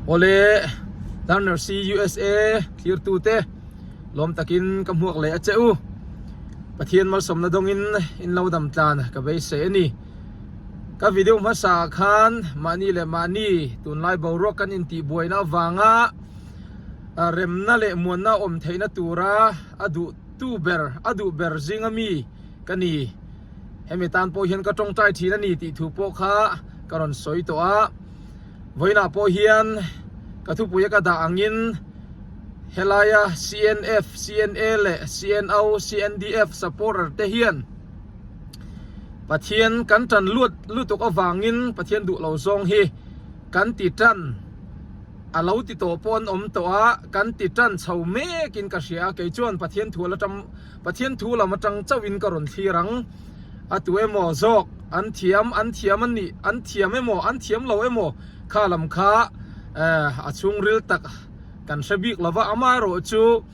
Awle Learner C USA thlirtute lawm takin ka hmuak leh a che u. Pathian malsawmna dawngin in lo dam tlan ka beisei a ni. Ka video hmasa ah khan mahni leh mahni tunlai boruak kan intihbuaina avanga remna leh muanna awm theihna tura a duh tu ber a duh ber zinga mi ka ni. Hemi tan pawh hian ka tawngtai thin a ni tih thu pawh kha ka rawn sawi tawh a. Vawiinah pawh hian ka thupuia ka dah angin helaia CNF, CNA leh CNO, CNDF supporter te hian Pathian kan tan luat lutuk avangin Pathian duh lo zawng hi kan ti tan a lo ti tawh pawh an awm tawh a, kan ti tan chho mekin ka hria a, kei chuan Pathian thu la tam Pathian thu lam atang chauhin ka rawn thlir ang. A tu emaw zawk an thiam an thiam a nih an thiam emaw an thiam lo emaw kha lam kha a chhungril tak kan hre bik lo va, amaherawh chu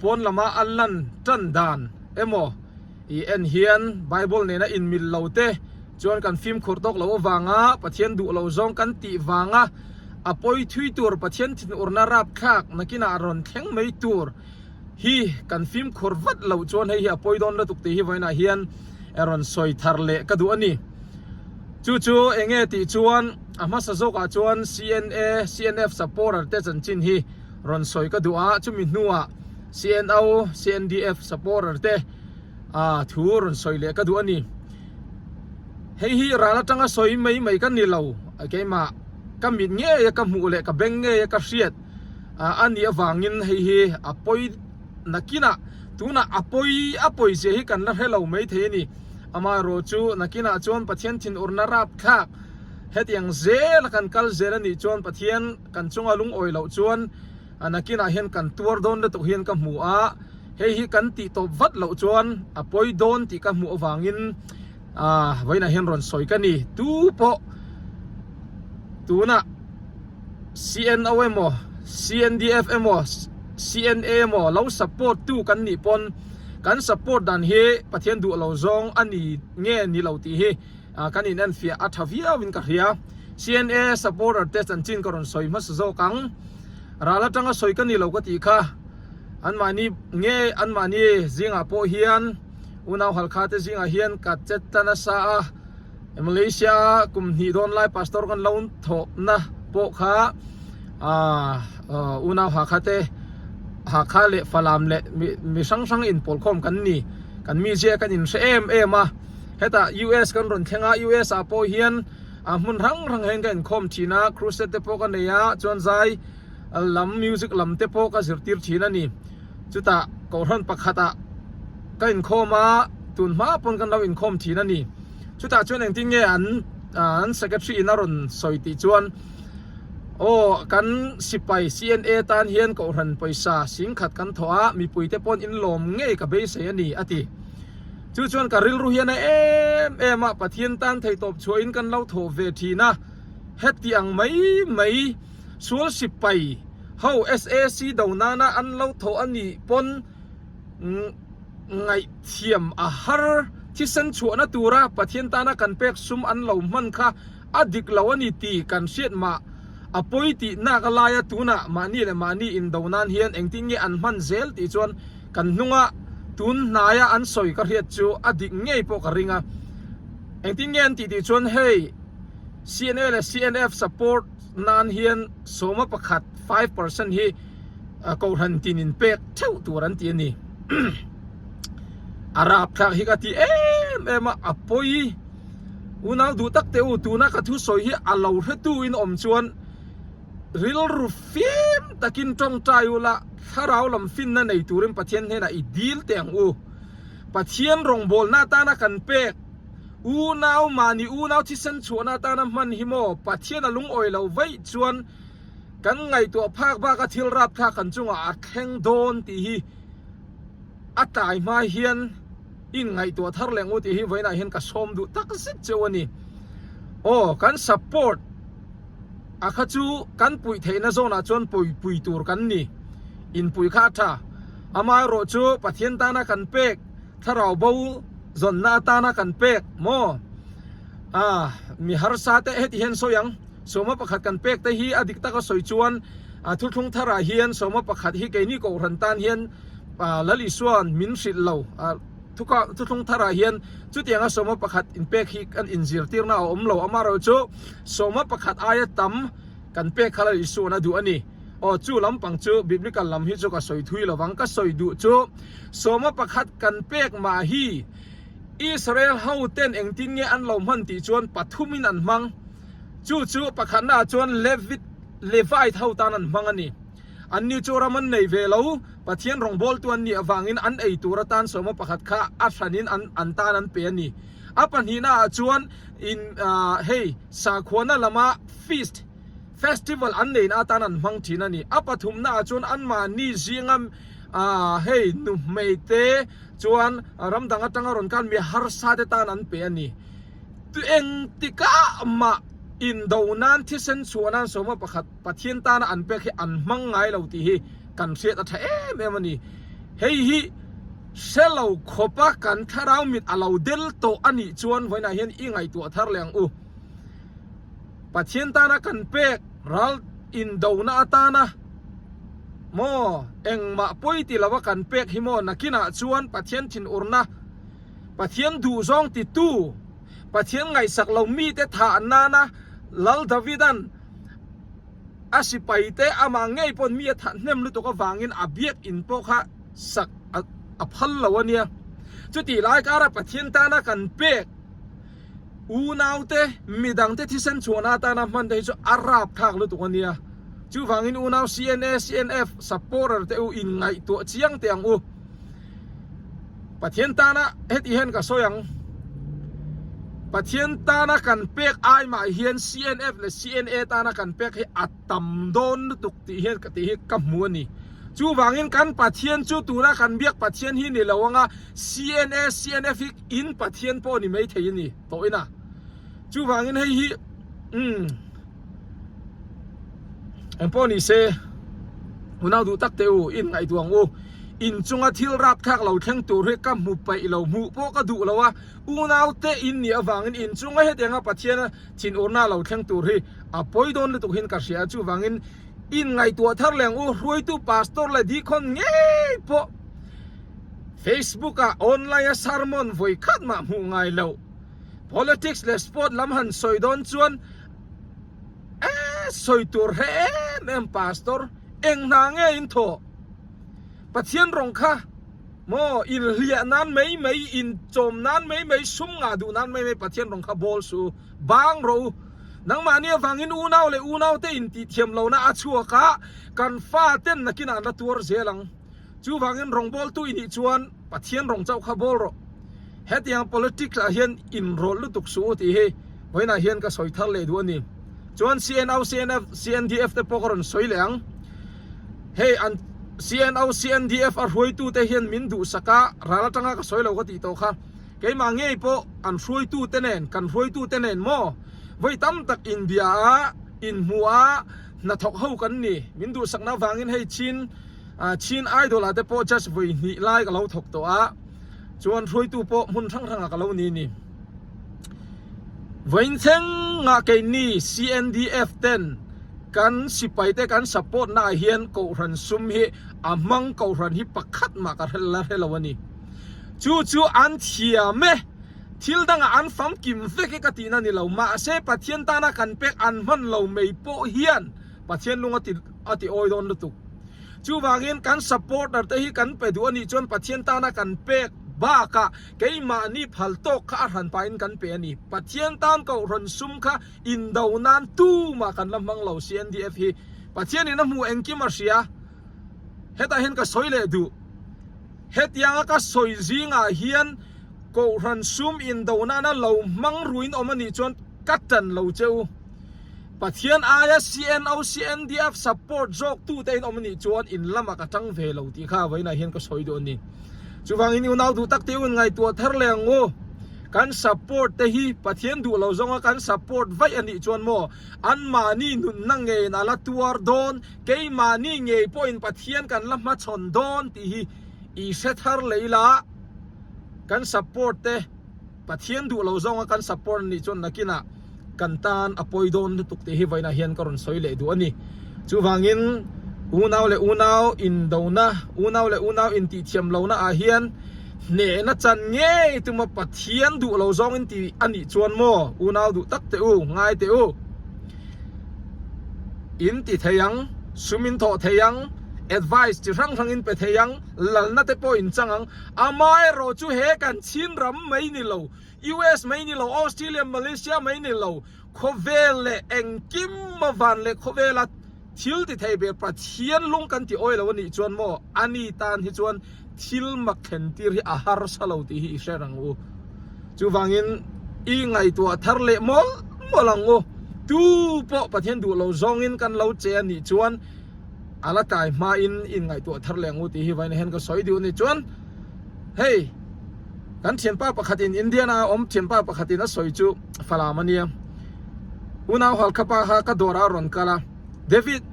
pawn lama a lan tan dan emaw i en hian Bible nena inmil lo te chuan kan fimkhur tawk loh avanga Pathian duh lo zawng kan tih vanga a pawi thui tur Pathian thinurna rapthlak nakinah rawn thleng mai tur hi kan fimkhur vat loh chuan hei hi a pawi dawn lutuk tih hi vawiinah hian rawn sawi thar leh ka duh a ni. Chu chu eng nge tih chuan a hmasa zawkah chuan CNA, CNF supporter te chanchin hi rawn sawi ka duh a, chumi hnuah CNO, CNDF supporter te thu rawn sawi leh ka duh a ni. Hei hi ral atanga sawi mai mai ka ni lo, keimah ka mit ngeia ka hmuh leh ka beng ngeia ka hriat a nih avangin hei hi a pawi nakinah tunah a pawi a pawi zia hi kan la hre lo mai thei a ni. Amaherawh chu nakinah chuan Pathian thinurna rapthlak hetiang zela kan kal zel a nih chuan Pathian kan chunga lungawi loh chuan nakinah hian kan tuar dawn lutuk hian ka hmu a, hei hi kan tih tawp vat loh chuan a pawi dawn tih ka hmuh avangin vawiinah hian rawn sawi ka ni. Tu pawh tunah CNO emaw CNDF emaw CNA emaw lo support tu kan nih pawn kan support dan hi Pathian duh lo zawng a ni nge ni lo tih hi kan in enfiah a tha viau in ka hria. CNA supporter te chanchin ka rawn sawi hmasa zawk ang. Ral atanga sawi ka ni lo ka tih kha anmahni nge anmahni zingah pawh hian unau halkha te zingah hian ka chet ta nasa a. Malaysia kum hnih dawn lai pastor kan lo thawhna pawh kha unau Hakha te Hakha leh Falam leh mi hrang hrang inpawl khawm kan ni kan mizia kan inhre em em a hetah US kan rawn thleng a US ah pawh hian a hmun hrang hrang hian ka inkhawm thin a crusade te pawh ka nei a chuan zai lam music lam te pawh ka zirtir thin a ni. Chutah Kohhran pakhatah ka inkhawm a, tun hma pawn kan lo inkhawm thin a ni. Chutah chuan engtin nge an an secretary in a rawn sawi tih chuan Aw kan sipai CNA tan hian Kohhran pawisa singkhat kan thawh a, mipuite pawn in lawm ngei ka beisei a ni a ti. Chu chuan ka rilru hian a em em a, Pathian tan theihtawp chhuahin kan lo thawh ve thin a, heti ang mai mai sual sipai Ho sac do nana an lo thawh a nih pawn ngaihthiam a har. Thisen chhuahna tura Pathian tana kan pek sum an lo hman kha a dik lo a ni tih kan hriat mah a pawi tih nak a laia tunah mahni leh mahni indo nan hian engtin nge an hman zel tih chuan kan hnunga tun hnaia an sawi ka hriat chu a dik ngei pawh ka ring a. Engtin nge an tih tih chuan hei CNA leh CNF support nan hian sawma pakhat, 5%, hi Kohhran tin in pek theuh tur an ti a ni. A rapthlak hi ka ti em em a, a pawi unau duh tak teh u, tuna ka thu sawi hi a lo hretu in awm chuan rilru fim takin tawngtai ula thlarau lam finna nei turin Pathian hnenah i dil teh ang u. Pathian rawngbawlna atana kan pek Unau mahni unau thisen chhuahna atana hman hi maw Pathian a lungawi lo vaih chuan kan ngaihtuah phak baka thil rapthlak kan chungah a thleng dawn tih hi a tlai hma hian in ngaihtuah thar leh ngu tih hi vawiinah hian ka sawm duh tak zet cheu a ni. Aw kan support a kha chu kan puih theihna zawnah chuan pawipui tur kan ni inpui kha a tha amaherawh chu Pathian tana kan pek Thlarau bo zawnna atana kan pek maw? Ah, mi harsa te heti hian sawi ang. Sawma pakhat kan pek te hi a dik taka sawi chuan thuthlung tharah hian sawma pakhat hi keini kohhran tan hian Lal Isua'n min hrilh lo. Thuka thuthlung tharah hian chutianga sawma pakhat inpek hi kan inzirtirna a awm lo. Amaherawhchu sawma pakhat aia tam kan pek kha Lal Isua'n a duh a ni. Aw chu lampang chu biblical lam hi chu ka sawi thui lovang. Ka sawi duh chu sawma pakhat kan pek mah hi Israel ho ten engtin nge an lo hman tih chuan pathumin an hmang. Chu chu pakhatnaah chuan Levit, Levite ho tan an hmang a ni. Anni chu ram an nei ve lo, Pathian rawngbawltu an nih avangin an ei tur atan sawma pakhat kha a hranin an an tan an pe a ni. A pahnihnaah chuan in hei sakhuana lama feast, festival an neihna atan an hmang thin a ni. A pathumnaah chuan anmahni zinga hei nuhmeite chuan ram dang atanga rawn kal mi harsa te tan an pe a ni. Engtikah mah indo nan thisen chhuah nan sawma pakhat Pathian tana an pek hi an hmang ngai lo tih hi kan hriat a tha em em a ni. Hei hi hre lo khawpa kan thlarau mit a lo del tawh a nih chuan vawiinah hian i ngaihtuah thar leh ang u. Pathian tana kan pek ral indona atana maw engmah pawi ti lova kan pek hi maw nakinah chuan Pathian thinurna Pathian duhzawng titu Pathian ngaihsak lo mite thah nana Lal Davidan a sipaite amah ngei pawn mi a thah hnem lutuk avangin a biakinn pawh kha sak a phal lo a nia. Chutih lai kara Pathian tana kan pek unaute midangte thisen chhuahna atana hman te hi chu a rapthlak lutuk a nia. Chuvangin unau CNA, CNF supporter te u inngaihtuah chiang teh ang u. Pathian tana heti hian ka sawi ang, Pathian tana kan pek ai mah hian CNF leh CNA tana kan pek hi a tam dawn lutuk tih hian ka tih hi ka hmu a ni. Chuvangin kan Pathian chu tuna kan biak Pathian hi ni lo anga CNA, CNF hi in Pathian pawh ni mai thei a ni tawh ina. Chuvangin hei hi umm. Engpawh ni se, unau duh tak teh u, in ngaihtuah ang u. In chunga thil rapthlak lo thleng tur hi ka hmu paih lo, hmuh pawh ka duh lo a, unau te in nih avangin in chunga hetianga Pathiana thinurna lo thleng tur hi a pawi dawn lutuk hian ka hria a, chuvangin in ngaihtuah thar leh ang u, hruaitu pastor leh deacon ngei pawh Facebook ah online a sermon vawi khat mah hmuh ngai loh. Politics leh sport lam han sawi dawn chuan Eh sawi tur hre em em pastor eng hna nge in thawh Pathian rawng kha maw in hliah nan mai mai in chawm nan mai mai sum ngah duh nan mai mai Pathian rawng kha bawl suh u bang rawh u nangmahni avangin unau leh unau te in tih thiam lohna a chhuak a kan fa ten nakinah an la tuar zel ang. Chuvangin rawngbawltu i nih chuan Pathian rawng chauh kha bawl rawh. Hetiang politics ah hian inrawlh lutuk suh u tih hi vawiinah hian ka sawi thar leh duh a ni. Chuan CNO, CNF, CNDF te pawh ka rawn sawi leh ang. Hei an CNO, CNDF a hruaitute hian min duhsak a, ral atanga ka sawi lo ka tih tawh kha. Keimah ngei pawh an hruaitute nen, kan hruaitute nen maw vawi tam tak inbia a, inhmu a, hnathawk ho kan ni. Min duhsakna avangin hei chin Chin Idol ah te pawh judge vawi hnih lai ka lo thawk tawh a, chuan hruaitu pawh hmun hrang hrang ah ka lo ni a ni. Vawiin thlengah keini CNDF ten kan sipai te kan support na ah hian Kohhran sum hi a hmang Kohhran hi pakhat mah ka la hre lo a ni. Chu chu an thiam e, thil dangah an famkim vek e ka tihna ni lo, mahse Pathian tana kan pek an hman lo mai pawh hian Pathian lung a ti a ti awi dawn lutuk. Chuvangin kan supporter te hi kan pe duh a nih chuan Pathian tana kan pek bakah keimahni phal tawk kha a hran pahin kan pe a ni. Pathian tan kohhran sum kha indo nan tumah kan la hmang lo CNDF hi. Pathianin a hmuh engkim a hria. Hetah hian ka sawi leh duh. Hetianga ka sawi zingah hian kohhran sum indo nana lo hmang ruin awm a nih chuan ka tan lo che u. Pathian aia CNO, CNDF support zawk tute in awm anih chuan in lamah ka tang ve lo tih kha vawiinah hian ka sawi duh a ni. Chuvangin unau duh tak te u in ngaihtuah thar leh ang u. Kan support te hi Pathian duh lo zawnga kan support vaih anih chuan maw anmahni nunna ngeiin a la tuar dawn, keimahni ngei pawhin Pathian kan la hmachhawn dawn tih hi i hre thar leh ila kan support te Pathian duh lo zawnga kan support anih chuan nakinah. kan tan a pawi dawn lutuk tih hi vawiinah hian ka rawn sawi leh duh a ni. Chuvangin unau leh unau indona, unau leh unau intihthiam lohna ah hian hnehna chan ngei tuma Pathian duh lo zawng in ti a nih chuan maw unau duh tak teh u, ngai teh u. In ti thei ang, sum in thawh thei ang, advice chi hrang hrang in pe thei ang, lalna te pawh in chang ang. Amaherawh chu he kan chhin ram mai ni lo, US mai ni lo, Australia, Malaysia mai ni lo, khawvel leh engkim a van leh khawvela thil ti thei ber Pathian lung kan ti awi lo a nih chuan maw ani tan hi chuan thil mak thlen tir hi a harsa lo tih hi i hre rang u. Chuvangin i ngaihtuah thar leh mawlh mawlh ang u. Tu pawh Pathian duh lo zawngin kan lo che a nih chuan a la tlai hmain in ngaihtuah thar leh ang u tih hi vawiin hian ka sawi duh a ni. Chuan hei kan thianpa pakhatin Indiana a awm thianpa pakhatin a sawi chu Falam a nia. Unau Halkha pa kha ka dawrah a rawn kal a, David,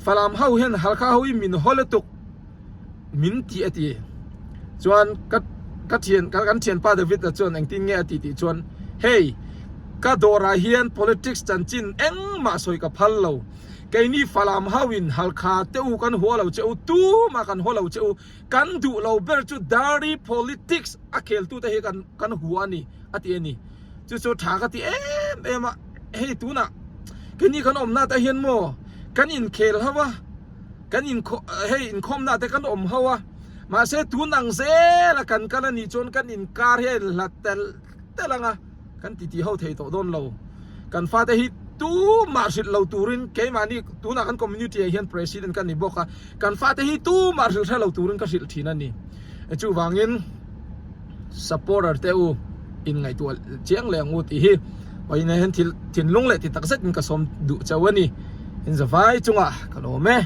Falam ho hian Halkha ho hi min haw lutuk. min tih a ti. Chuan ka ka thian ka kan thianpa David-a chuan engtin nge a ti tih chuan hei ka dawrah hian politics chanchin engmah sawi ka phal lo. Keini Falam ho in Halkha te u kan hua lo che u, tumah kan hua lo che u, kan duh lo ber chu dirty politics a kheltute hi kan kan hua a ni a ti a ni. Chu chu tha ka ti em em a, hei tunah keini kan awmna te hian maw kan inkhel ho a. Kan inkhawm hei inkhawmna te kan awm ho a, mahse tun ang zel a kan kal a nih chuan kan inkar hi a inhlat tel tel ang a, kan titi ho thei tawh dawn lo. Kan fate hi tumah hrilh lo turin keimahni tunah kan community ah hian president ka ni bawk a, kan fate hi tumah hrilh hre lo turin ka hrilh thin a ni. Chuvangin supporter te u inngaihtuah chiang leh ang u tih hi vawiin ah hian thil thinlung leh ti tak zetin ka sawm duh chauh a ni. Inzavai chungah ka lawm e.